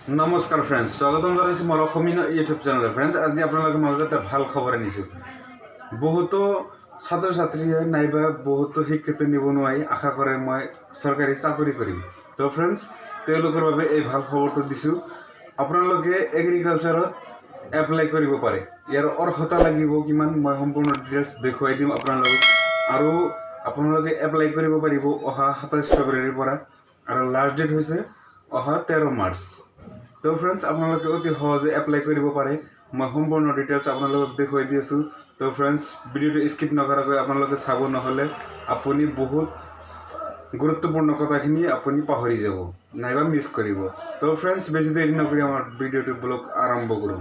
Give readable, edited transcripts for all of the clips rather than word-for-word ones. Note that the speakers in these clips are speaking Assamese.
নমস্কাৰ ফ্ৰেণ্ডছ, স্বাগতম জনাইছোঁ মোৰ অসমীয়া ইউটিউব চেনেলত। ফ্ৰেণ্ডছ, আজি আপোনালোকৰ মাজত এটা ভাল খবৰ আনিছোঁ। বহুতো ছাত্ৰ ছাত্ৰীয়ে নাইবা বহুতো শিক্ষিত নিবনুৱাই আশা কৰে, মই চৰকাৰী চাকৰি কৰিম। তো ফ্ৰেণ্ডছ, তেওঁলোকৰ বাবে এই ভাল খবৰটো দিছোঁ। আপোনালোকে এগ্ৰিকালচাৰত এপ্লাই কৰিব পাৰে। ইয়াৰ অৰ্হতা লাগিব কিমান, মই সম্পূৰ্ণ ডিটেইলছ দেখুৱাই দিম আপোনালোকক। আৰু আপোনালোকে এপ্লাই কৰিব পাৰিব অহা 27 ফেব্ৰুৱাৰীৰ পৰা আৰু লাষ্ট ডেট হৈছে অহা 13 মাৰ্চ। তো ফ্ৰেণ্ডছ, আপোনালোকে অতি সহজে এপ্লাই কৰিব পাৰে। মই সম্পূৰ্ণ ডিটেইলছ আপোনালোকক দেখুৱাই দি আছোঁ। তো ফ্ৰেণ্ডছ, ভিডিঅ'টো স্কিপ নকৰাকৈ আপোনালোকে চাব, নহ'লে আপুনি বহুত গুৰুত্বপূৰ্ণ কথাখিনি আপুনি পাহৰি যাব নাইবা মিছ কৰিব। তো ফ্ৰেণ্ডছ, বেছি দেৰি নকৰি আমাৰ ভিডিঅ'টো বলক আৰম্ভ কৰোঁ।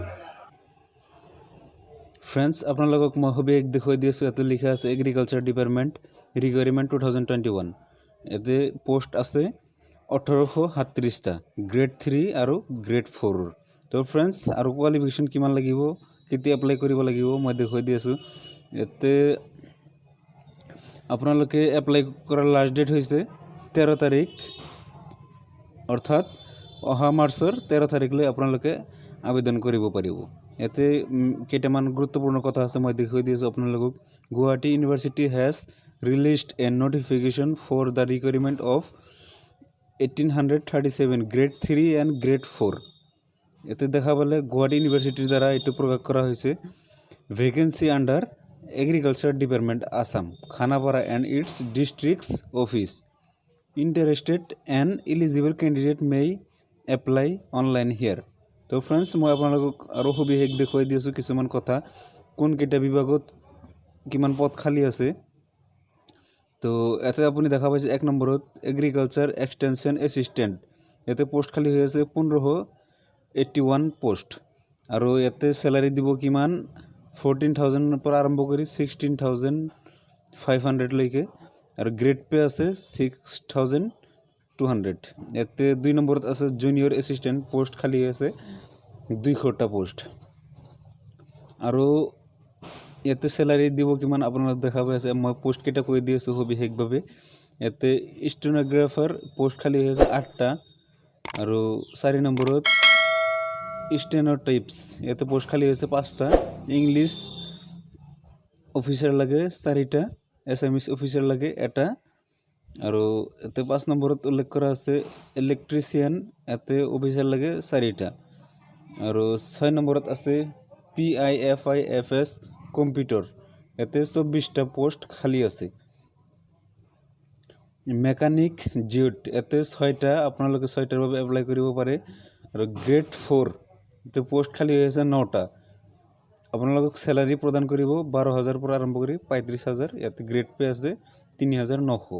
ফ্ৰেণ্ডছ, আপোনালোকক মই সবিশেষ দেখুৱাই দি আছোঁ। ইয়াতে লিখা আছে Agriculture Department Recruitment 2021। ইয়াতে পষ্ট আছে 1837টা, গ্ৰেড থ্ৰী আৰু গ্ৰেড ফ'ৰৰ। তো ফ্ৰেণ্ডছ, আৰু কোৱালিফিকেশ্যন কিমান লাগিব, কেতিয়া এপ্লাই কৰিব লাগিব, মই দেখুৱাই দি আছোঁ। ইয়াতে আপোনালোকে এপ্লাই কৰাৰ লাষ্ট ডেট হৈছে 13 তাৰিখ, অৰ্থাৎ অহা মাৰ্চৰ 13 তাৰিখলৈ আপোনালোকে আবেদন কৰিব পাৰিব। ইয়াতে কেইটামান গুৰুত্বপূৰ্ণ কথা আছে, মই দেখুৱাই দি আছোঁ আপোনালোকক। Gauhati University has released a notification for the recruitment of 1837 grade three and grade four. ইয়াতে দেখা পালে গুৱাহাটী ইউনিভাৰ্চিটিৰ দ্বাৰা এইটো প্ৰকাশ কৰা হৈছে। Vacancy under Agriculture Department, Assam, Khanapara and its districts office. Interested and eligible candidate may apply online here. তো ফ্ৰেণ্ডছ, মই আপোনালোকক আৰু সবিশেষ দেখুৱাই দি আছোঁ কিছুমান কথা, কোনকেইটা বিভাগত কিমান পদ খালী আছে। তো ইয়াতে আপুনি দেখা পাইছে 1 নম্বৰত এগ্ৰিকালচাৰ এক্সটেনশ্যন এছিষ্টেণ্ট, ইয়াতে পষ্ট খালী হৈ আছে 1581 পষ্ট। আৰু ইয়াতে চেলাৰী দিব কিমান? 14,000ৰ পৰা আৰম্ভ কৰি 16,500লৈকে আৰু গ্ৰেড পে আছে 6200। ইয়াতে 2 নম্বৰত আছে জুনিয়ৰ এছিষ্টেণ্ট, পষ্ট খালী আছে 200টা পষ্ট আৰু ইয়াতে চেলাৰী দিব কিমান আপোনালোক দেখা পাই আছে। মই পষ্টকেইটা কৈ দি আছোঁ সবিশেষভাৱে। ইয়াতে ষ্টেন'গ্ৰাফাৰ পষ্ট খালী হৈ আছে আঠটা আৰু 4 নম্বৰত ষ্টেন'টাইপিষ্ট, ইয়াতে পষ্ট খালী হৈছে পাঁচটা। ইংলিছ অফিচাৰ লাগে চাৰিটা, এছামিছ অফিচাৰ লাগে এটা আৰু ইয়াতে 5 নম্বৰত উল্লেখ কৰা আছে ইলেক্ট্ৰিচিয়ান, ইয়াতে অফিচাৰ লাগে চাৰিটা আৰু 6 নম্বৰত আছে PIFIFS computer, ইয়াতে 24টা পষ্ট খালী আছে। মেকানিক জিঅ'ড, ইয়াতে ছয়টা, আপোনালোকে ছয়টাৰ বাবে এপ্লাই কৰিব পাৰে। আৰু গ্ৰেড ফ'ৰ, ইয়াতে পষ্ট খালী হৈ আছে নটা। আপোনালোকক চেলাৰী প্ৰদান কৰিব 12,000ৰ পৰা আৰম্ভ কৰি 35,000। ইয়াতে গ্ৰেড পে আছে 3900।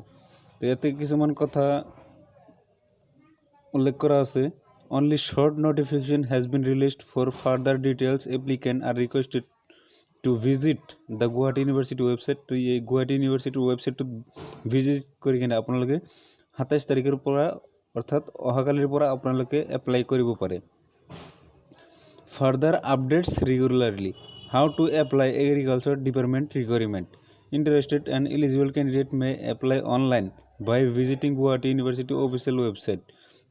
তো ইয়াতে কিছুমান কথা উল্লেখ কৰা আছে। Only short notification has been released. For further details, applicant are requested to visit the Gauhati University website. তো এই গুৱাহাটী ইউনিভাৰ্চিটিৰ ৱেবছাইটটোত ভিজিট কৰি কিনে আপোনালোকে 27 তাৰিখৰ পৰা, অৰ্থাৎ অহাকালিৰ পৰা আপোনালোকে এপ্লাই কৰিব পাৰে। Further updates regularly. How to apply Agriculture Department recruitment? Interested and eligible candidate may apply online by visiting Gauhati University official website.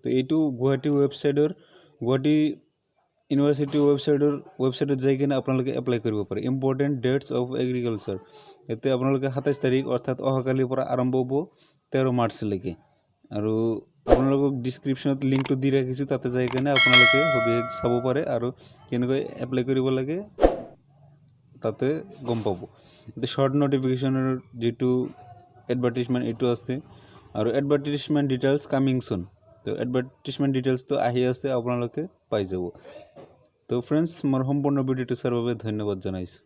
তো এইটো গুৱাহাটী ৱেবছাইটৰ, গুৱাহাটী ইউনিভাৰ্চিটি ৱেবছাইটত যাই কিনে আপোনালোকে এপ্লাই কৰিব পাৰে। ইম্পৰ্টেণ্ট ডেটছ অফ এগ্ৰিকালচাৰ, ইয়াতে আপোনালোকে 27 তাৰিখ, অৰ্থাৎ অহাকালিৰ পৰা আৰম্ভ হ'ব 13 মাৰ্চলৈকে। আৰু আপোনালোকক ডিছক্ৰিপশ্যনত লিংকটো দি ৰাখিছোঁ, তাতে যাই কিনে আপোনালোকে সবিশেষ চাব পাৰে আৰু কেনেকৈ এপ্লাই কৰিব লাগে তাতে গম পাব। এতিয়া শ্বৰ্ট নটিফিকেশ্যনৰ যিটো এডভাৰ্টিজমেণ্ট, এইটো আছে আৰু এডভাৰ্টিজমেণ্ট ডিটেইলছ কামিং চুন। তো এডভাৰ্টিজমেণ্ট ডিটেইলছটো আহি আছে, আপোনালোকে পাই যাব। তো ফ্ৰেণ্ডছ, মোৰ সম্পূৰ্ণ ভিডিঅ'টো চোৱাৰ বাবে ধন্যবাদ জনাইছোঁ।